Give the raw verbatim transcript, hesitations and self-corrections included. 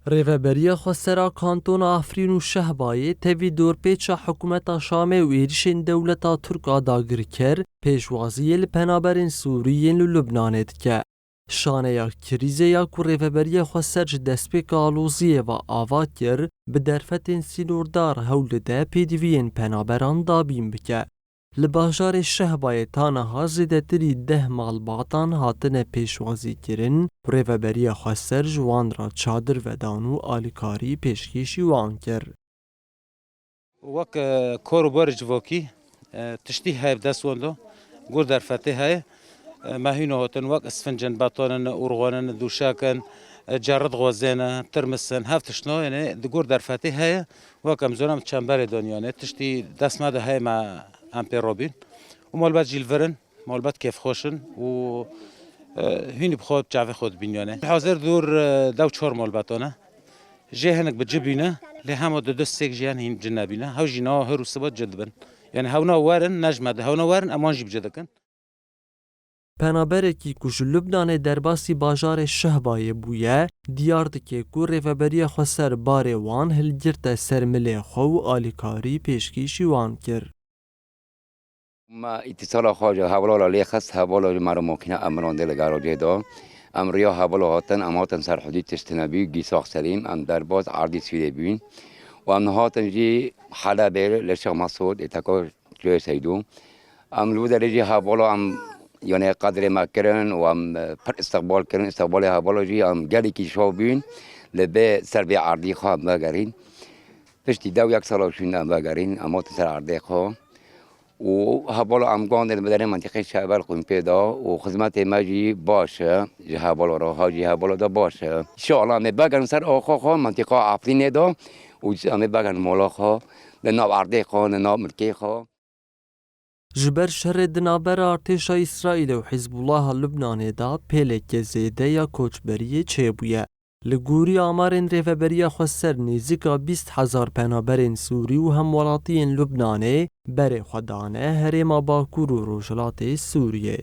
Rêveberiya Xweser a Kantona Efrîn û Şehbayê tevî dorpêça hikûmeta Şamê û êrişên dewleta Tirk a dagirker pêşwaziyê li penaberên Sûrî yên li Lubnanê dike. Şaneya krîzê ya ku Rêveberiya Xweser ji destpêka aloziyê ve ava kir, bi derfetên sînordar hewl dide pêdiviyên penaberan dabîn bike. Li bajarê Şehbayê ta niha zêdetirî deh malbatan hatine pêşwazîkirin û Rêveberiya Xweser ji wan re çadir vedan û alîkarî pêşkêşî wan kir. Wek, e, kor û borê civokî, e, tiştî heye bi dest wan de, gur derfetê heye. E, me hîno hatin wek isfincin, betonin, urxwanin, dûşekin, e, cerid xwezêne, tirmisin, hev tiştno, yani di gur derfetê heye. Wek em zonan çemberê doniyane, tiştî dest me de heye me em pê robîn. Û malbet jî li vir in, malbet kêfxweş in û, e, hînî bi xwe çavê xwe dibîniyane. Hazir dûr, e, dew çar malbetane. Jê hinek bi ci bîne, lê hema du du sêk jî hene hîn ci nebîne. Hew jî niha her û siba ci dibin. Yani hewna werin, ne ji me de hewna werin, em wan jî bi ci dikin. Penaberekî ku ji Lubnanê derbasî bajarê Şehbayê bûye, diyar dike ku Rêveberiya Xweser barê wan hilgirte ser milê xwe û alîkarî pêşkêşî wan kir. Me îtîsala xwe ji hevala re lê xist, hevala ji me re makîna em mirandê li garajê da. Em riya hevala hatin, em hatin ser hudûd tiştine bî, Gîsax Selîm, em derbas erdî Sûriyê bûn. Û em hatin jî Helebê li Şêx Mesûd, ê teko Çiyê Seydo. Em li wî derê jî hevala em, yani qedrê me kirin û em, e, pir istiqbal kirin. Istiqbalê hevala jî em gelekî şav bûn. Li bê ser vê erdî xwe em vegerîn. Piştî dew yek sala şûn em vegerîn. Em hatin ser erdê xwe. Û hevala em gandin bi derê mentiqê Şehbel Qumpê de û xizmetê me jî baş e. Ji hevala re, ha jî hevala de baş e. Înşallah em ê vegerin ser axa xwe, mentiqa Efrînê de û em ê vegerin mala xwe. Li nav erdê xwe, li nav milkê xwe. Ji ber şerê di navbera artêşa Îsraîlê û Hizbullaha Lubnanê de pêleke zêde ya koçberiyê çêbûye. Li gorî amarên Rêveberiya Xweser nêzîka bîst hezar penaberên Sûrî û hemwelatiyên Lubnanê berê xwe dane herêma Bakur û Rojhilatê Sûriyê.